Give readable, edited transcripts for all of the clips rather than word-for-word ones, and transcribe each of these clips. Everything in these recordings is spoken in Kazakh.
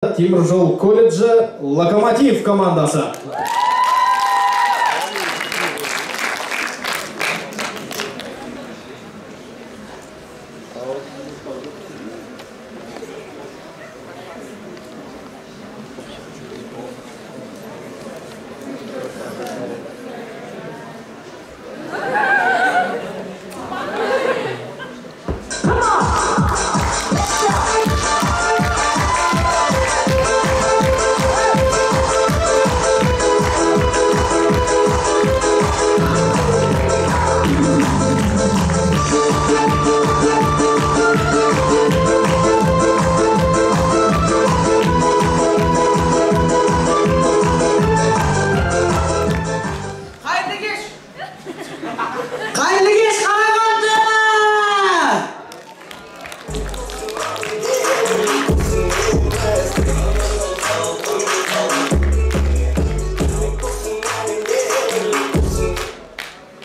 Темір жол колледжі «Локомотив» командасы. Қайырлы кеш, Қарағанды!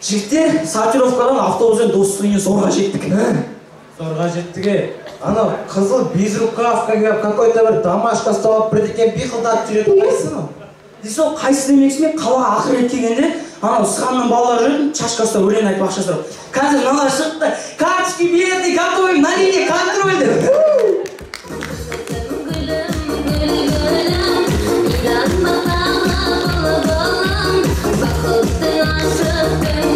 Жігіттер, сортировкадан автобуспен Достық үйіне зорға жеттік. Зорға жеттік, е. Анау қызыл безрукавка киіп, какой-то бір домашка ұстап бірдеңе биқылдатып жүреді. Қайсысы анау? Сол қайсы демекші, мен қалаға ақырет келгенде анау сығанның балалары жүретін, чашка ұстап, өлең айтып, ақша сұрап. Қазір мыналар шықты: «Карточки, билеты готовим, на линии контроль» деп. Гүлім, гүл, гүлім, иланбаған бұлбұлым, бақыттың ашық күні.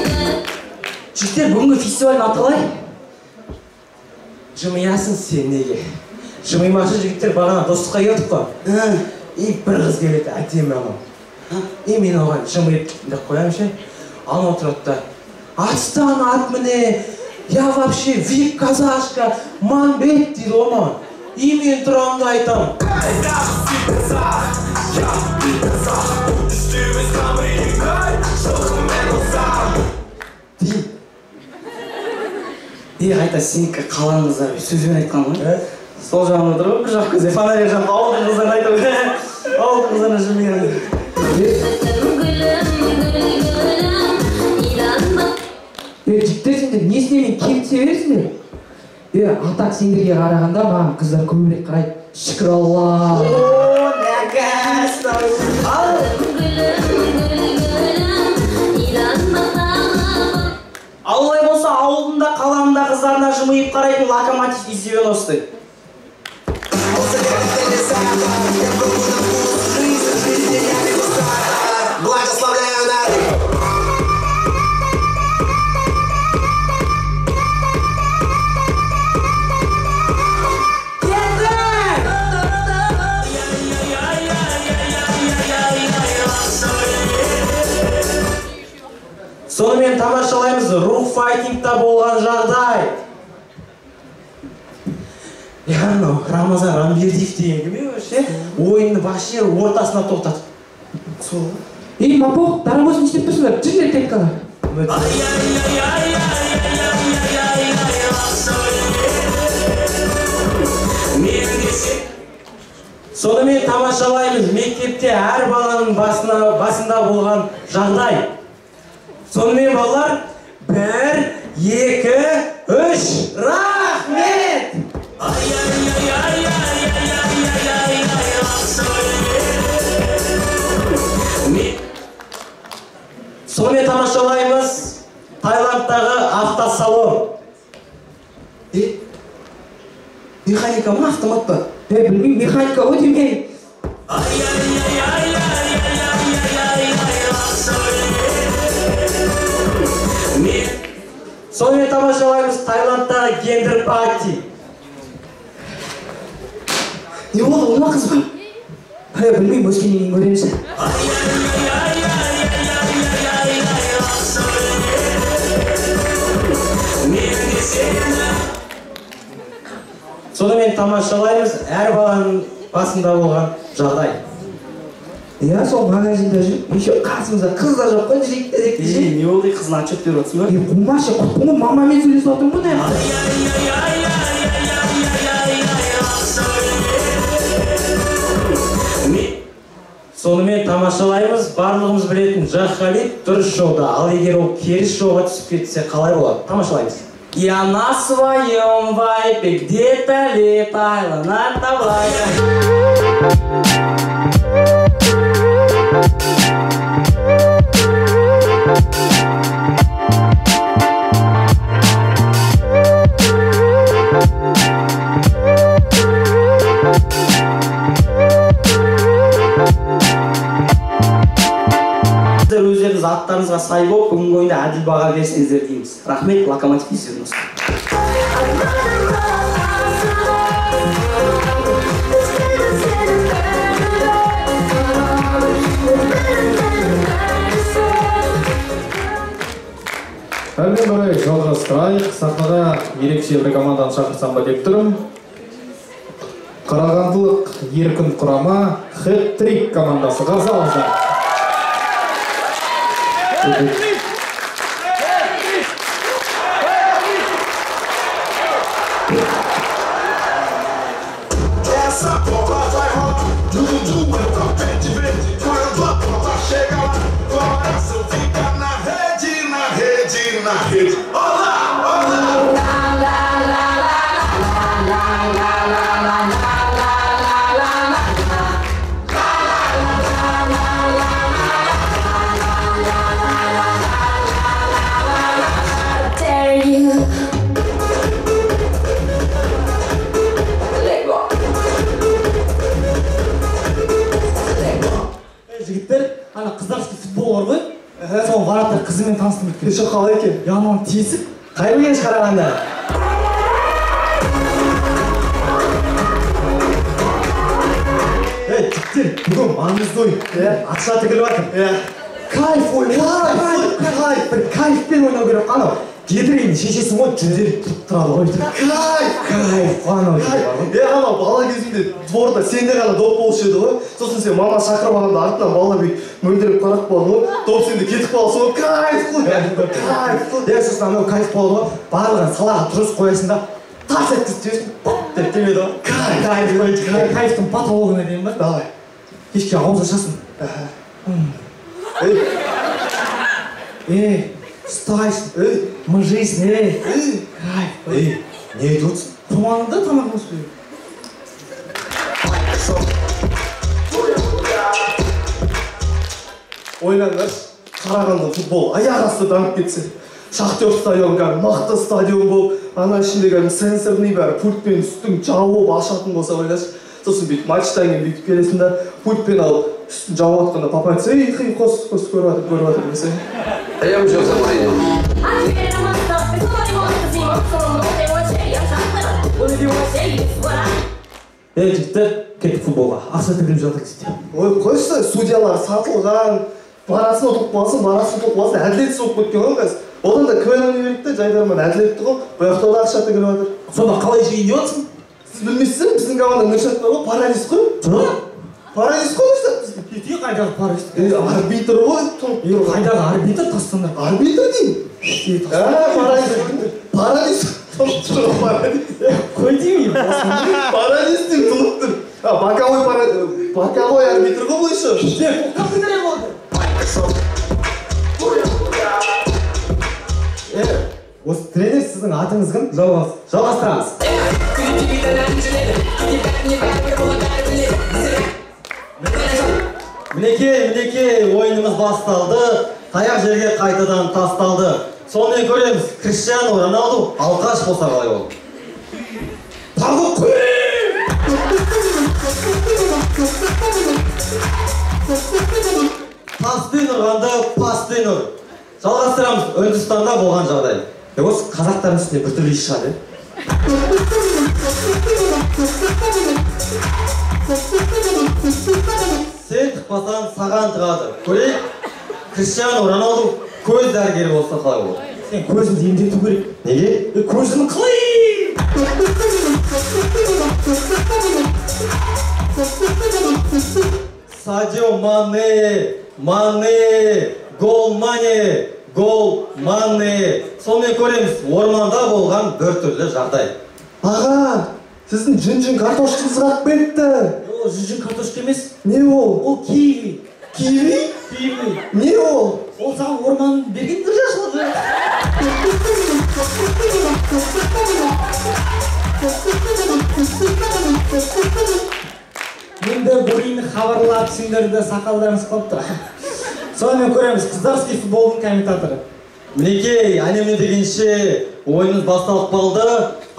Жігіттер, бүгінгі фестивальдің аты қалай? Жымиясың сен неге? Жымимақшы, жігіттер, бағана Достыққа келдік қой. И бір қыз келеді, әдемі анау. И мен оған жымиып деп қоямын ше. Анау тұрады да: «Отстань от меня, я вообще вип казашка, Мамбет», — дейді ғой маған. И мен тұрамын да айтамын: Деймін. Е, қайта сенікі қаланың қыздары сөзбен айтқан ғой. Сол жағында тұр ғой, бір жақ көзде фонарь жағып, ауылдың қыздарына айтып, ауылдың қыздарына жымиған. Гүлім, гүл, гүлім, иланба. Е, жігіттер, сендер несіне мен кем түсе бересіңдер? Е, а так сендерге қарағанда маған қыздар көбірек қарайды. Шүкір Алла. О, нәкәс! Ал Гүлім, гүл, гүлім, иланбаған. Ал олай болса, ауылдың да, қаланың да қыздарына жымиып қарайтын «Локомотив» из 90-х. Благословляю народ. Кеттік! Сонымен тамашалаймыз Рух файтингта болған жағдай. Е, анау Рамазан Рамбердиев деген кім, е, вообще? Ойынны вообще ортасына тоқтатып. Сол. Ей, мапоқ, дарабоз, не істеп тұрсыңдар? Жүріңдер клеткаға. Сонымен тамашалаймыз мектепте әр баланың басында болған жағдай. Сонымен, балалар, бір, екі, үш, рахмет! Сонымен тамашалаймыз Таиландтағы автосалон. Е, механика ма, автомат па? Е, білмеймін, механика ғой деймін. Сонымен тамашалаймыз Таиландтағы гендер пати. Не болды, ұл ма, қыз ба? Е, білмеймін, өскеннен кейін көреміз. Сонымен тамашалаймыз әр баланың басында болған жағдай. Иә, сол магазинде жүріп, еще қасымызда қыз да жоқ қой, жүрейік десек те ше. Е, не болды, қызына отчет беріп жатсың ба? Е, қумашы, құрттың ғой, мамамен сөйлесіп жатырмын ғой мына жақта. Сонымен тамашалаймыз барлығымыз білетін Jah Khalib дұрыс жолда, ал егер ол теріс жолға түсіп кетсе, қалай болады? Тамашалаймыз. Я на своем вайпе где-то летала над облаками. Өздеріңіз аттарыңызға сай болып, бүгінгі ойында әділ баға берсеңіздер дейміз. Рахмет, Локомотив есебін. Әрмен қарай жалғастырайық. Сахнаға ерекше бір команданы шақырсам ба деп тұрмын. Қарағандылық еркін құрама Хет-трик командасы. Қарсы алыңыздар. Жігіттер, ана қыздарский футбол бар ғой, сол вратарь қызымен таныстым өткен. Еще қалай екен? Янан тесіп, қайырлы кеш Қарағанды. Ей, жігіттер, бүгін маңызды ойын. Ақша тігіліп жатыр. Кайф ойын, кайф, бір кайфпен ойнау керек анау. Гедрейін шешесің ғой, жүздері тұрып тұрады ғой. Кайф, кайф, анау. Е, анау бала кезімде дворда сенде ғана доп болушы еді ғой. Сосын сен мама шақырып алғанда артынан бала бүйтіп мөлдіреп қарап қалады ғой. Доп сенде кетіп қаласың ғой, кайф қой, кайф қой. Е, сосын анау кайф болады ғой, барлығын салаға тұрғызып қоясың да, тарс еткізіп жібересің, пап деп демеді ғой. Кайф, кайф, кайфтың потологына дейін ба? Давай. Кешке ауыз ашасың. Ей, ұстайсың, мыжисың, ей, кайф. Ей, не айтып отырсың? Құрманында тамақ өспей. Ойлаңдаршы, Қарағанды футбол аяқ асты дамып кетсе, Шахтер стадион кәдімгі мықты стадион болып, ана ішінде кәдімгі сенсорный бәрі пультпен үстін жауып ашатын болса ойлашы. Сосын бүйтіп матчтан кейін бүйтіп келесің да, пультпен алып үстін жауып жатқанда папа айтса, ей, қи, қос, қос, көріп жатыр, көріп жатыр десе. Ей, жігіттер, кеттік футболға. Ақша тігіліп жатыр десе. Ой, қойшы, судьялар сатылған, барасын ұтылып қалсын, барасын ұтылып қалсын, әділетсіз болып кеткен ғой қазір. Одан да КВН ойнай берейік те, жайдарман әділетті ғой, бұл жақта да ақша тігіліп жатыр. Сонда қалай жейін деп отырсың? Сіз білмейсіз, біздің команда Нұршат бар ғой, парализ қой. Жоқ. Парализ қой Нұршат біздің. Ете, қайдағы парализ? Е, арбитр ғой, тұрып Е, қайдағы арбитр тастаңдар. Арбитр деймін. Парализ. Парализ. Тұрып тұр, парализ. Қой деймін. Парализ деймін, тұрып тұр. Боковой арбитр ғой бұл еще. Осы тренер сіздің атыңыз кім? Жалғас. Жалғастырамыз. Мінекей, мінекей, ойынымыз басталды. Таяқ жерге қайтадан тасталды. Сонымен көреміз, Криштиану Роналду алқаш болса қалай болды? Тағы қой! Таспен ұрғанда паспен ұр. Жалғастырамыз, Үндістанда болған жағдай. Осы қазақтардың үстіне біртүрлі иіс шығады. Сен тықпасаң саған тығады. Көрейік, Криштиану Роналду көз дәрігері болса қалай болады? Сен көзіңді емдету керек. Неге? Көзің қылай! Садио Мане, Мане, гол Мане, гол Мане. Сонымен көреміз, орманда болған біртүрлі жағдай. Аға, сіздің жүн-жүн картошкаңыз қалып кетті. Ол жүн-жүн картошка емес. Не ол? Ол киви. Киви? Киви. Не ол? Ол саған орманның берген дұржашылығы. Енді Бурин хабарлап сендерді сақалдарыңыз қалып тұр. Сонымен көреміз, қыздарский футболдың комментаторы. Мінекей, әне-міне дегенше ойынымыз басталып қалды.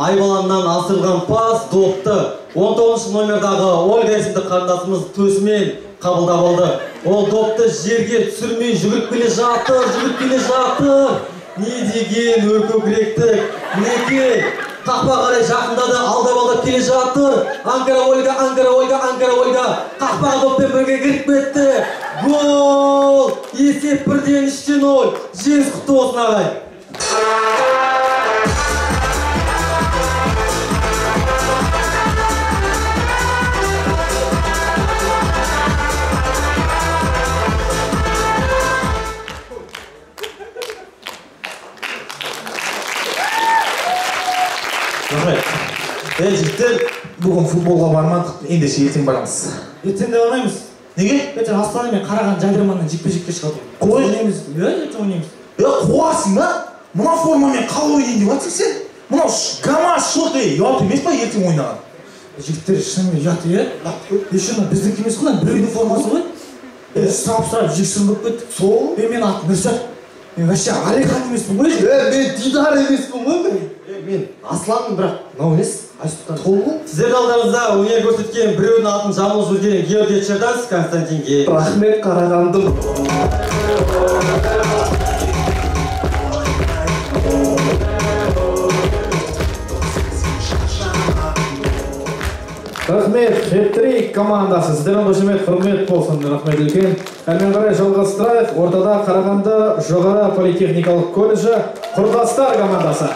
Айбаланнан асырылған пас допты 19 номердағы Ольга есімді қарындасымыз төсімен қабылдап алды. Ол допты жерге түсірмей жүгіріп келе жатыр, жүгіріп келе жатыр. Не деген өркөкіректік. Мінекей, қақпа қарай жақындады, алдап-алдап келе жатыр. Анкара Ольга, Анкара Ольга, Анкара Ольга. Қақпаға доппен бірге кіріп кетті. Гол! Есеп 1-ден 3-0. Жеңіс құтты болсын, ағай. Ей, жігіттер, бүгін футболға бармадық, ендеше ертең барамыз. Ертең де бармаймыз. Неге? Ертең Астана мен Қарағанды Жайдарманнан жекпе-жекке шығады. Қой. Ойнаймыз. Иә, ертең ойнаймыз. Е, қуасың ба? Мына формамен қалай ойнайын деп жатсың сен? Мынау гамаш шорт, ей, ұят емес па ертең ойнаған? Жігіттер, шынымен ұят, иә? Еще мына біздікі емес қой, мына біреудің формасы ғой. Сұрап-сұрап жексұрын болып кеттік. Сол? Мен атым Нұрсәт. Мен вообще Алихан емеспін ғой. Мен Дидар емеспін ғой мен. Мен Асланмын, бірақ мынау емес. Айсұлтан. Толғы. Сіздердің алдарыңызда өнер көрсеткен біреудің атын жамылып жүрген Георгий Черданцев Константинге. Рахмет, Қарағандым. Рахмет, хет-трик командасы. Сіздердің қошемет, құрмет болсын. Рахмет үлкен. Әрмен қарай жалғастырайық. Ортада Қарағанды жоғары политехникалық колледжі құрдастар командасы.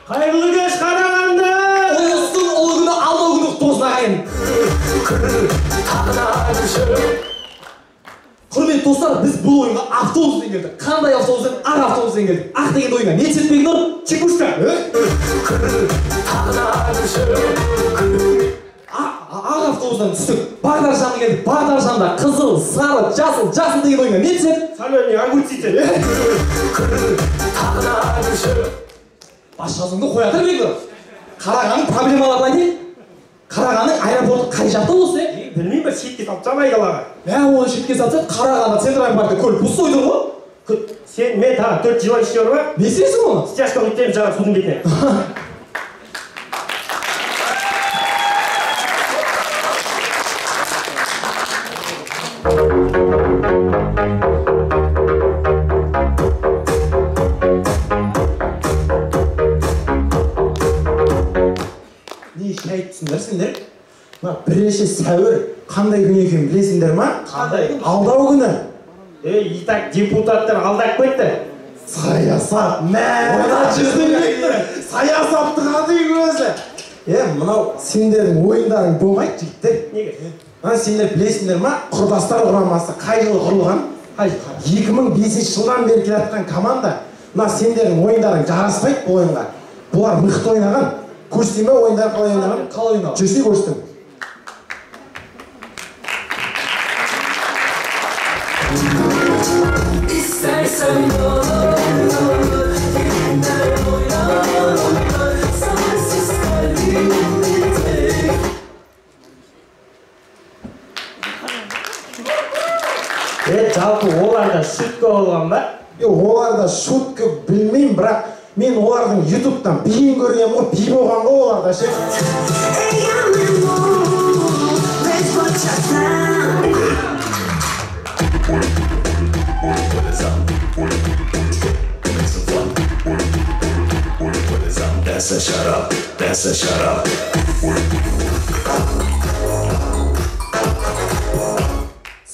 Қайырлы кеш, Қарағанды! Ұлыстың ұлы күні алдау күні құтты болсын, ағайын. Құрметті достар, біз бұл ойынға автобуспен келдік. Қандай автобуспен? Ақ автобуспен келдік. Ақ деген ойынға не түседі, Бекнұр? Чекушка. Ақ автобустан түстік. Бағдаршамға келдік. Бағдаршамда қызыл, сары, жасыл, жасыл деген ойынға не түседі? Соленый огурцы. Бас жазуыңды қоя тұр, Бекнұр. Қарағанның проблемаларын айтайын. Қарағанның аэропорты қай жақта осы? Білмеймін, бір шетке салып тастамай қалаға. Мә, оны шетке салып тастады, Қарағанды центральный паркте көлік пустой тұр ғой. Сен, мен тағы 4 желающий бар ма? Не істейсің оны? Стяжка өтемін жаңа судың бетіне. Не шай айтсыңдар сендер? Мына 1 сәуір қандай күн екенін білесіңдер ма? Қандай? Алдау күні. Ей, и так депутаттар алдап кетті. Саясат, мә, саясатты қандай өзі. Мынау сендердің ойындарың болмайды, жігіттер. Неге? Мына сендер білесіңдер ма, құрдастар құрамасы қай жылы құрылған? 2005 жылдан бері келе жатқан команда. Мына сендердің ойындарың жараспайды бұл ойынға. Бұлар мықты ойнаған. Көрсетейін бе ойындар қалай ойнаған? Қалай ойнаған? Жүрсе көрсетемін. Жалпы оларда шутка болған ба? Оларда шутка білмеймін, бірақ мен олардың ютубтан биін көргенмін ғой, би болған ғой оларда ше.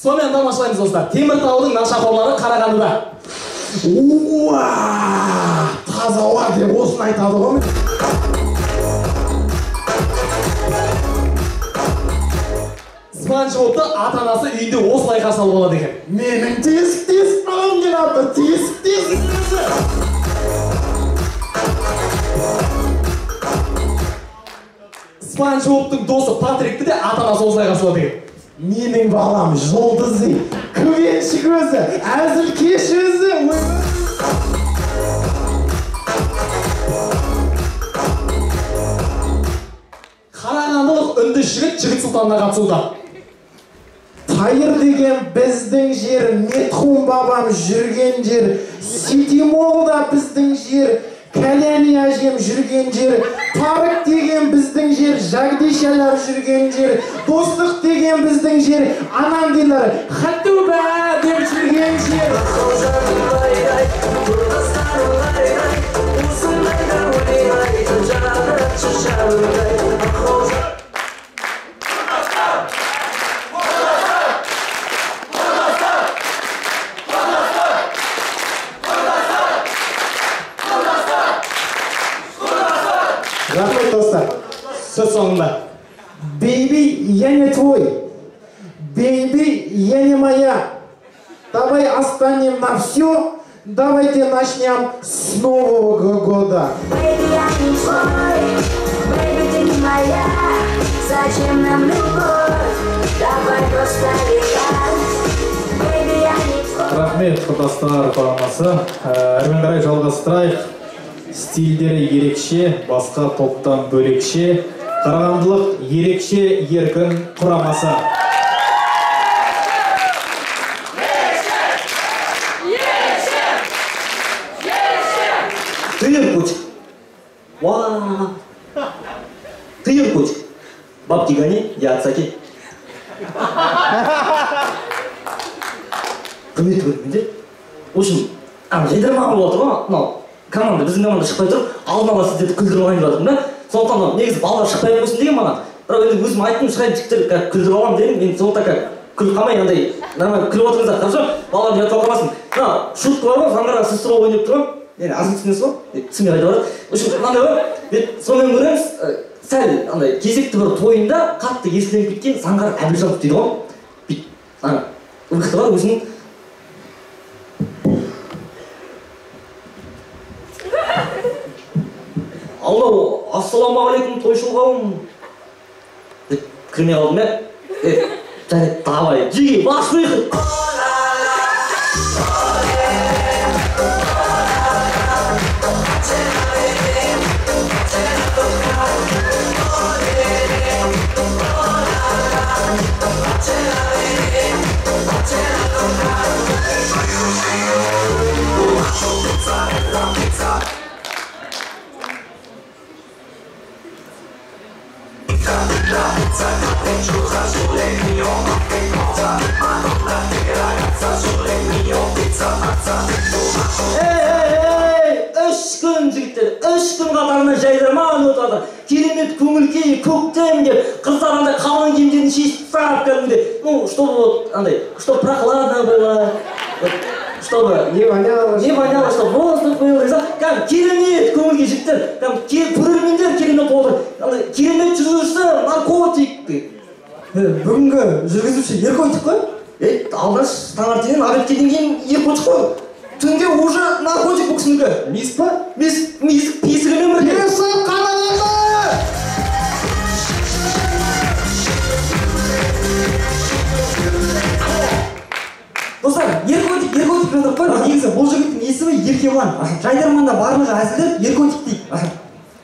Сонымен тамашалаймыз, достар. Теміртаудың нашақорлары Қарағандыда. Уа! Таза ауа деп осыны айтады ғой. Спанч Бобты ата-анасы үйінде осылай қарсы алып алады екен. Менің тесік-тесік балам келатыр, тесік-тесік. Спанч Бобтың досы Патрикті де ата-анасы осылай қарсы алады екен. Менің балам жұлдызы, квеншік өзі, әзілкеш өзі. үнді жігіт жігіт сұлтанына қатысуда. Тайыр деген біздің жер, Метхун бабам жүрген жер, Ситимол да біздің жер, Кәләни әжем жүрген жер, Тарык деген біздің жер, Жагдишалар жүрген жер, Достық деген біздің жер, Анандилар Хатуба деп жүрген жер. Рахмет, достар. Сөз соңында. Бейби, я не твой. Бейби, я не моя. Давай останем на все. Давайте начнем с Нового года. Бейби, я не твой. Бейби, ты не моя. Зачем нам любовь? Давай просто летать. Бейби, я не твой. Рахмет, құрдастар құрамасы. Әрмен қарай жалғастырайық. Стильдері ерекше, басқа топтан бөлекше, Қарағандылық ерекше еркін құрамасы. Ты Иркутск. Уа. Ты Иркутск. Бабки гони, я отсаки. Құрметті көрермендер, в общем, жайдарман болып жатыр ғой, мынау команда, біздің команда шықпай тұрып, алдын ала сіздерді күлдіріп алайын деп жатырмын да. Сондықтан негізі балалар шықпай ақ қойсын деген маған. Бірақ енді өзім айттым, шығайын жігіттер, как күлдіріп аламын дедім. Енді сондықтан как күліп қалмай, андай нормально күліп отырыңыздар, хорошо? Балалар ұятып қалмасын. Мына шутка бар ғой, заңғарға сөз туралы ойнап тұрмын. Енді азын түсінесіз ғой, түсінбей қайда барады. В общем, мынандай ғой, сонымен көреміз, сәл андай кезекті бір тойында қатты есіленіп кеткен Заңғар Әбілжанов дейді ғой. Бүйтіп, ана выходы бар өзінің. Алло, ассалаумағалейкум, тойшыл қауым деп кірмей қалдым ә. Жарайды, давай, жиги, ваш выход. Ей, үш күн жігіттер, үш күн қатарынан жайдарман өтіп жатыр. Керемет көңіл күй, көктем деп, қыздар андай қалың киімдерін шешіп тастап кәдімгідей. Ну, чтобы вот андай, чтобы прохладно было, чтобы не воняло, не воняло, чтобы воздух был. Кәдімгі керемет көңіл күй жігіттер, кәдімгі көрермендер керемет отыр. Андай керемет жүргізуші наркотик. Бүгінгі жүргізуші Еркотик қой? Алғаш таңертеңнен обедке дейін Еркотик қой. Түнде уже наркотик бұл кісінікі. Мисс па? Мисс, мисс песігімен бірге. Есіп Қарағанды! Достар, Еркотик, Еркотик жатыр қой. Негізі бұл жігіттің есімі Еркебұлан. Жайдарманда барлығы әзілдеп Еркотик дейді.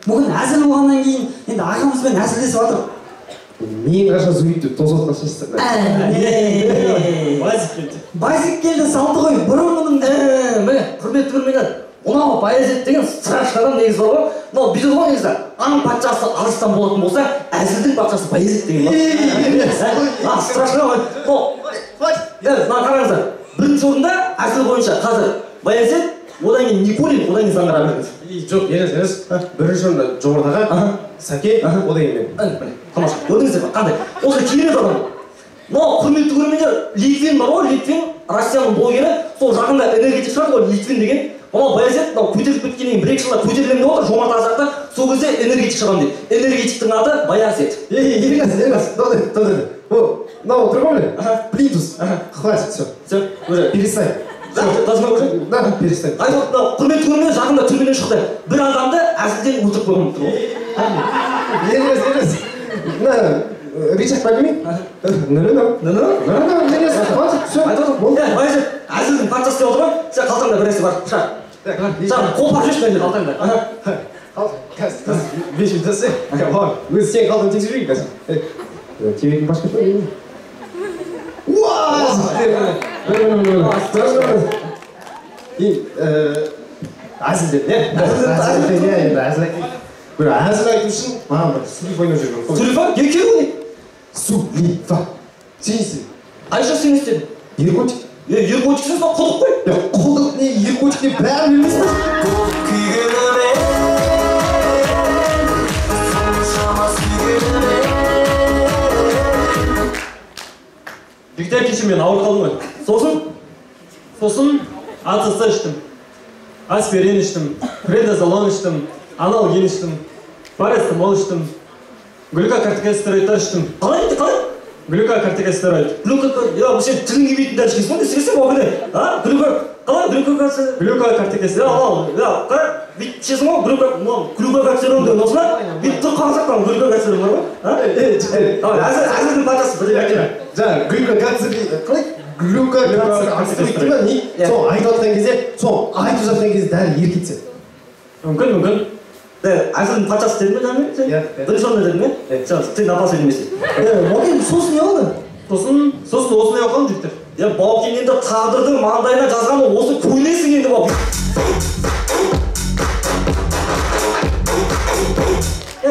Бүгін әзіл болғаннан кейін енді ағамызбен әзілдесіп жатыр. Мен қашан сөйтіп деп тозаққа шашты. Базик келді. Базик келді, салды ғой, бұрынғының. Міне, құрметті көрермендер, мынау Баязет деген страшный адам негізі бар ғой. Мынау бүйтеді ғой негізі. Аң патшасы арыстан болатын болса, әзілдің патшасы Баязет деген бар. Страшный ғой. Мына қараңыздар, бірінші орында әзіл бойынша қазір Баязет, одан кейін Никулин, одан кейін Заңғар Әбілқасым. Жоқ, емес. Бірінші орында Жоғардаға, Сәке, одан кейін мен. Міне, тамаша, көрдіңіздер ме, қандай? Осы керемет адам. Мынау құрметті көрермендер, Литвин бар ғой, Литвин, Россияның блогері, сол жақында энергетик шығарды ғой, Литвин деген. Мынау Баязет, мынау көтеріліп кеткеннен кейін бір-екі жылда көтерілемін деп отыр, Жомарт Азақта, сол кезде энергетик шығамын дейді. Энергетиктің аты Баязет. Ей, Еркас, давай. Мынау тұр ғой, плинтус. Хватит, все. Все, уже. Перестань. Да, должна уже? Да, перестань. Құрметті көрермендер, жақында түрмеден шықты. Бір адамды әзілден өлтіріп қойған тұр ғой. Еркас, на, рычаг подними. Ну-ну-ну. Ну-ну-ну, хватит, все. Баязет, әзілдің патшасы деп отыр ғой. Сен қалтаңда бір нәрсе бар, шығар. Саған қолпап жүрші мына жерде қалтаңда. Қазір, бес минут өтсе, өзі сен қалтаңды тексеріп жүрейін қазір. Тебетін башка әзілден, иә? Әзілден, иә, енді әзіл айтайын. Бір әзіл айту үшін маған бір сулифа ойнап жүрген. Сулифа? Екеуі не? Сулифа. Сен не істедің? Айша, сен не істедің? Еркотик. Еркотик сен құдық қой. Құдық не, еркотик не, бәрін білмейсің ба? Жігіттер, кеше мен ауырып қалдым ғой. Сосын АЦС іштім, аспирин іштім, преднизолон іштім, аналгин іштім, парацетамол іштім, глюкокортикостероидтар іштім. Қалай еді, қалай? Глюкокортикостероид. Глюкокортикостероид. Сен тілің келмейтін дәрі ішкенсің ғой, не істегенсің бауырым? А? Қалай? Глюкокортикостероид. Қалай? Бүйтіп ішесің ғой, глюкокортикостероид деген осы ма? Бүйтіп тұр қағазақтан глюкокортикостероид бар ғой? Әзілдің патшасы бір жаңа глюкокортикостероид қалай? Глюкокортикостероид не? Сол айтып жатқан кезде, сол айтып жатқан кезде дәрі еркек түседі. Мүмкін, мүмкін. Әзілдің патшасы дедім бе жаңа мен? Бірінші орында дедім бе? Сен напас емес. Баукен, сосын не болды? Сосын осындай оқыдым жігіттер. Баукен енді тағдырдың маңдайына жазғаны осы, көнесің енді Баукен.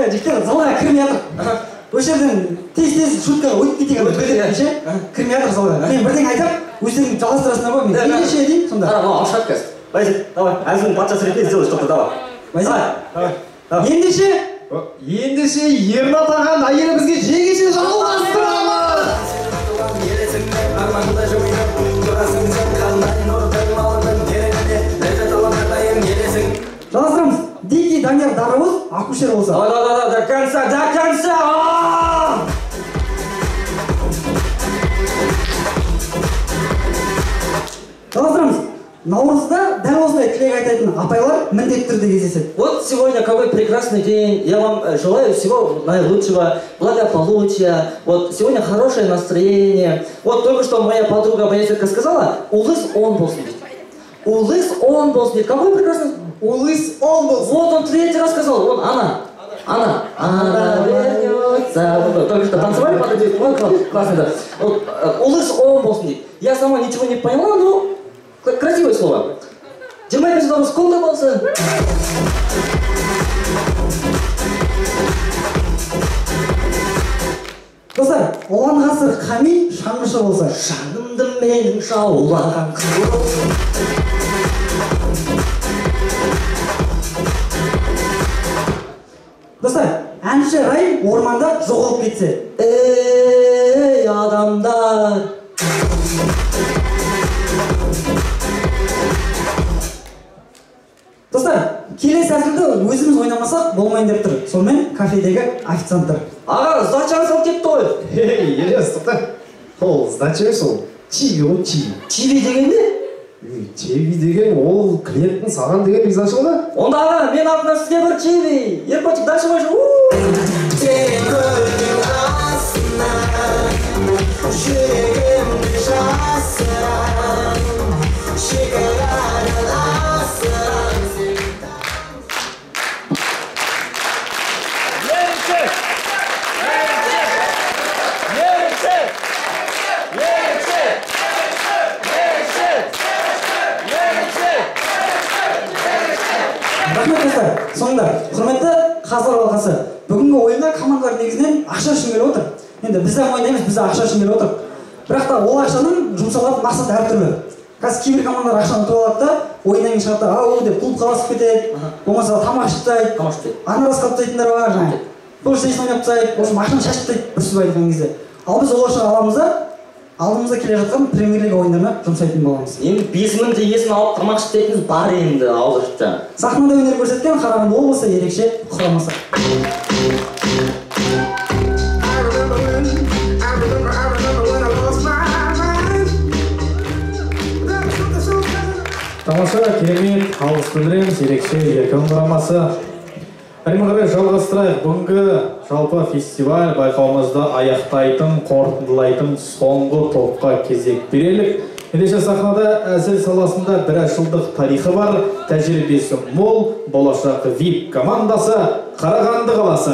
Жігіттер, залға кірмей жатыр. Осы жерден тез-тез шуткаға өтіп кетейік. Өтіп кетейік, кірмей жатыр залға. Мен бірдеңе айтамын, өздерің жалғастырасыңдар ғой. Мен ендеше деймін сонда. Қара, мынау алшақ қазір. Байзет, давай, әзілдің патшасы ретінде сделай что-то, давай. Байзет, ендеше? Ендеше Ернат ағаның әйелі бізге жеңеше жалғастырамыз. Жалғастырамыз. Дикий Данияр Дарабоз акушер болса. Давай, давай, давай, до конца, до конца! Жалғастырамыз. Наурызда дәл осындай тілек айтатын апайлар міндетті түрде кездеседі. Вот сегодня какой прекрасный день. Я вам желаю всего наилучшего, благополучия. Вот сегодня хорошее настроение. Вот только что моя подруга, моя тетка сказала, улыс он болсын. Улыс он болсын. Какой прекрасный... Улыс он болсын. Вот он третий раз сказал. Он, она. Она. Она вернется. Вот, только что танцевали, подойди. Вот, классно, да. Вот, улыс он болсын. Я сама ничего не поняла, но красивое слово. 25 наурыз құтты болсын. Достар, ұлан ғасыр Қами шаңғышы болса. Жанымды менің жаулаған қыл. Достар, әнші Райым орманда жоғалып кетсе. Ей, адамдар! Достар, келесі әзілді өзіміз ойнамасақ болмайын деп тұр. Сонымен кафедегі официанттар. Аға, сдачаны салып кетті ғой. Ей, Елес, тоқта. Ол сдача емес, ол чиви, ол чиви. Чиви деген не? Чиви деген ол клиенттің саған деген ризашылығы. Онда аға, мен атынан сізге бір чиви. Еркотик, дальше больше. Сен көлдің астына жүрегімді жасырам, шекарадан асырам. Рахмет, достар. Соңында, құрметті қазылар алқасы, бүгінгі ойында командалар негізінен ақша үшін келіп отыр. Енді біз де мойындаймыз, біз де ақша үшін келіп отырмыз. Бірақ та ол ақшаның жұмсалатын мақсаты әртүрлі. Қазір кейбір командалар ақшаны ұтып алады да, ойыннан кейін шығады да, ау деп клубқа басып кетеді, болмаса тамақ ішіп тастайды, анарас қалып тастайтындар бар, жаңағы PlayStation ойнап тастайды, в общем ақшаны шашып тастайды бір сөзбен айтқан кезде. Ал біз ол ақшаны аламыз да, алдымызда келе жатқан премьер-лига ойындарына жұмсайтын боламыз. Енді 5000 теңгесін алып тамақ ішіп тастайтынымыз бар енді ауыз ашып жаңа. Сахнада өнер көрсеткен Қарағанды облысы ерекше құрамасы. Тамаша, керемет, алғыс білдіреміз, ерекше еркін құрамасы. Әрмен қарай жалғастырайық. Бүгінгі жалпы фестиваль байқауымызды аяқтайтын, қорытындылайтын соңғы топқа кезек берелік. Ендеше сахнада әзіл саласында біраз жылдық тарихы бар, тәжірибесі мол, болашақ VIP командасы Қарағанды қаласы.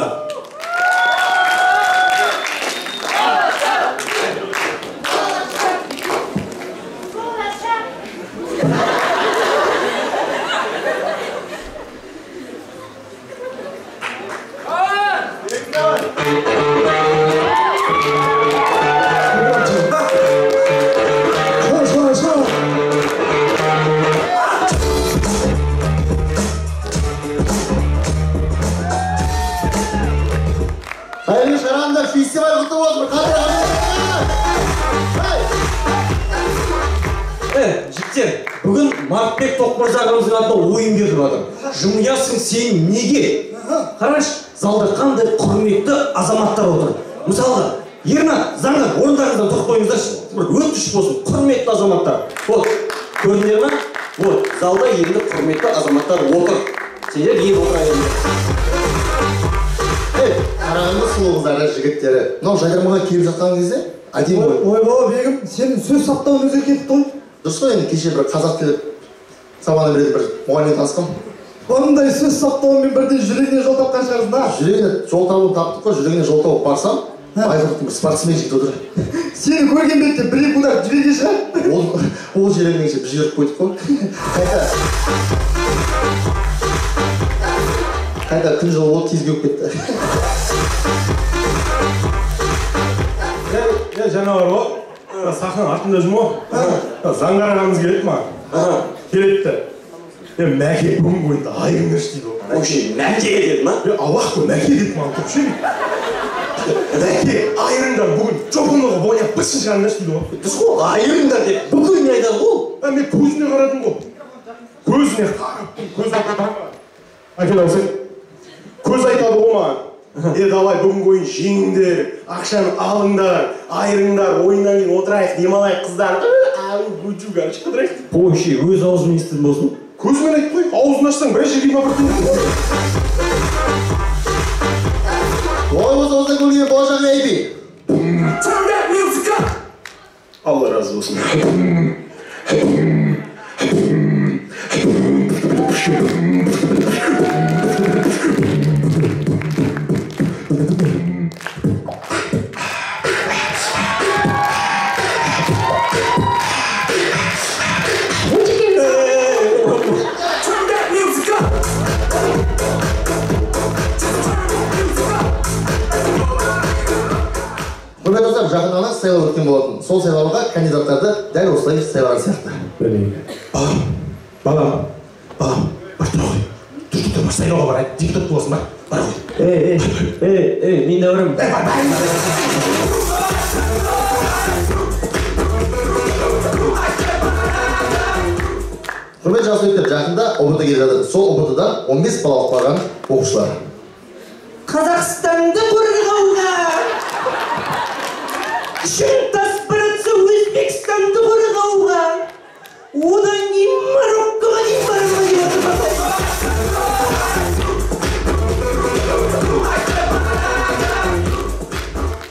болсын. Жігіттер, бүгін Мартбек Тоқмырза ағамыздың атына ойын беріп жатыр. Жымиясың сен неге? Қарашы, залда қандай құрметті азаматтар отыр. Мысалға, Ернат, Заңғар, орындарыңыздан тұрып қойыңыздаршы. Бір өтініш болсын, құрметті азаматтар. Вот, көрдіңдер ме? Вот, залда енді құрметті азаматтар отыр. Сендер енді отыра беріңдер. Қарағанды сұлу қыздары, жігіттері. Мынау жайдарманға келіп жатқан кезде әдемі ғой. Ой, бала, бегім, сенің сөз саптауың өзгеріп кетті ғой. Дұрыс қой, енді кеше бір қазақ тілі сабағына беретін бір мұғаліммен танысқам. Ондай сөз саптауымен бірден жүрегіне жол тапқан шығарсың, а? Жүрегіне жол табуын таптық қой, жүрегіне жол тауып барсам, Байғұттың бір спортсмен жігіті отыр. Сені көрген бетте бір екі удар жіберген шығар. Ол жібергенше біз жіберіп қойдық қой. Қайта күн жылы болып тез кеуіп кетті. Жаңа бар ғой, сахнаның артында жүрмін ғой. Заңғар ағамыз келеді маған. Келеді де. Мәке, бүгінгі ойында айырыңдаршы дейді ғой. Вообще, Мәке деді ма? Аллах қой, Мәке деді маған көп ше. Мәке, айырыңдар бүгін жопыңды қылып ойнап бышын шығарыңдаршы дейді ғой. Дұрыс қой, айырыңдар деп бүкіл не айтады ғой. Мен көзіне қарадым ғой. Көзіне қарап, көз айтады. Әкел алсай. Көз айтады ғой маған. Давай, бүгінгі ойын жеңіңдер, ақшаны алыңдар, айырыңдар, ойыннан кейін отырайық, демалайық, қыздар. Гүжу, короче, қыдырайық. Вообще, өз аузымен естідің болсын. Көзімен айтып қой, аузын ашсаң, бір жерге барып тиеді. Ой, болса, осылай көрген болашақ VIP. Алла разы болсын. Құрметті достар, жақында ғана сайлау өткен болатын. Сол сайлауға кандидаттарды дәл осылай сайлаған сияқты. Балам, балам, балам, бар тұра ғой. Тұр, бар сайлауға барайық. Депутат боласың ба? Бар ғой. Ей, мен де барамын. Бар, бар. Құрметті жас түлектер, жақында ҰБТ келе жатыр. Сол ҰБТ-дан 15 балл алып қалған оқушылар. Қазақстанды қорғауға Шынтас баратса Өзбекстанды қорғауға, одан кейін Мароккоға дейін барамын деп отыр папай.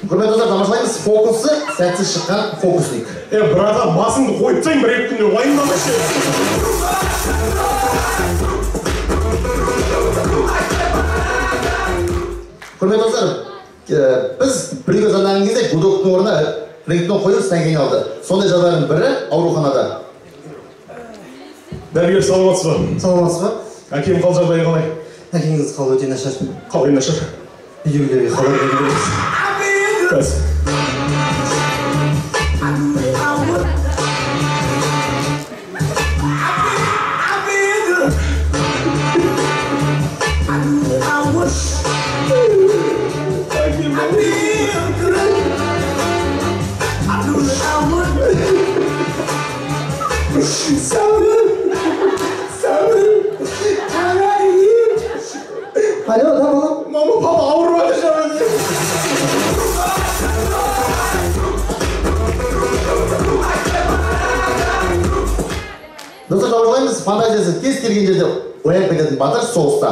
Құрметті достар, тамашалаймыз. Фокусы сәтсіз шыққан фокусник. Братан, басыңды қойып тастайын бір екі күнде уайымдамашы. Құрметті достар, біз біреуге звондаған кезде гудоктың орнына рингтон қойып сәнге айналды. Сондай жағдайлардың бірі ауруханада. Дәрігер, саламатсыз ба? Саламатсыз ба? Әкем қал жағдайы қалай? Әкеңіз қалы өте нашар. Қалай нашар? Үйдегілерге хабар беру керек. Қазір. Алло, да, балам? Мама, папа ауырып жатыр жаңа. Достар, тамашалаймыз. Фантазиясы кез келген жерде оянып кететін батыр соғыста.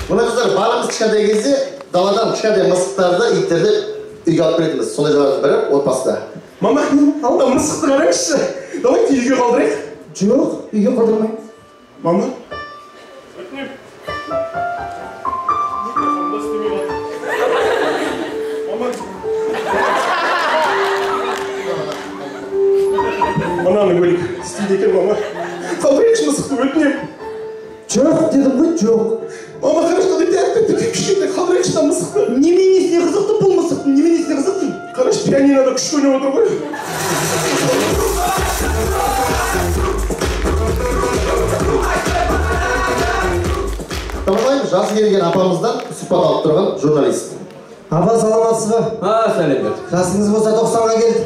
Мына достар, барымыз кішкентай кезде даладан кішкентай мысықтарды, иттерді үйге алып келетінбіз. Сондай жағдайлардың бірі отбасыда. Мама, алда мысықты қараңызшы. Давайте үйге қалдырайық. Жоқ, үйге қалдырмаймын. Мама. Мынаны көрейік. Істейді екен, мама. Қалдырайықшы мысықты, өтінемін. Жоқ, дедім ғой, жоқ. Мама, қарашы, қандай тәтті, кішкентай, қалдырайықшы мына мысықты. Неменесіне қызықты бұл мысықтың, неменесіне қызықтың? Қарашы, пианинода күшті ойнап отыр ғой. Қарапайым жасы келген апамыздан сұхбат алып тұрған журналист. Апа, саламатсыз ба? Сәлем. Жасыңыз болса 90-ға келді.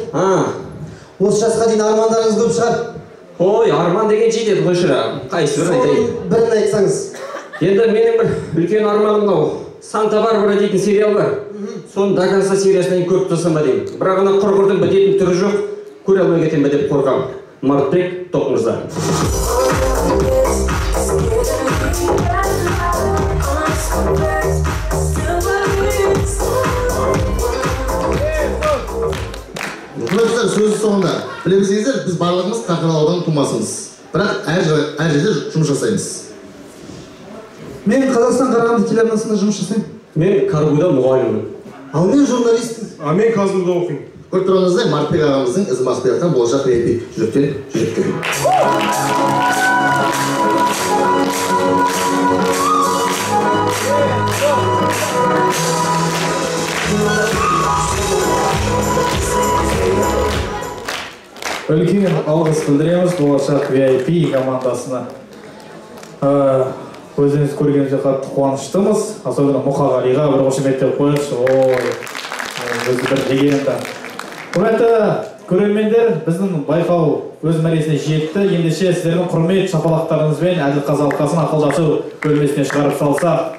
Осы жасқа дейін армандарыңыз көп шығар. Ой, арман деген жетеді ғой шырағым. Қайсы бірін айтайын? Бірін айтсаңыз. Енді менің бір үлкен арманым мынау. Санта-Барбара дейтін сериал бар. Соның до конца сериясынан көріп тұрсам ба деймін. Бірақ ана құрғырдың бітетін түрі жоқ, көре алмай кетемін бе деп қорқамын. Мартбек Тоқ мырза. Құрметті сөз соңында біле білсеңіздер, біз барлығымыз Қарқаралы ауданының тумасымыз. Бірақ әр жерде жұмыс жасаймыз. Мен Қазақстан Қарағанды телеарнасында жұмыс жасаймын. Мен КарГУда мұғаліммін. Ал мен журналистпін. А мен КазНУда оқимын. Көріп тұрғаныңыздай, Мартбек ағамыздың ізін басып келе жатқан болашақ VIP жүректен жүрекке. Үлкен алғыс білдіреміз болашақ VIP командасына. Өзіңіз көргеніңізге қатты қуаныштымыз. Особенно Мұқағалиға бір қошеметтеп қояйықшы. Ой, өзі бір легенда. Құрметті көрермендер, біздің байқау өз мәресіне жетті. Ендеше сіздердің құрмет шапалақтарыңызбен әділ қазы алқасын ақылдасу бөлмесіне шығарып салсақ.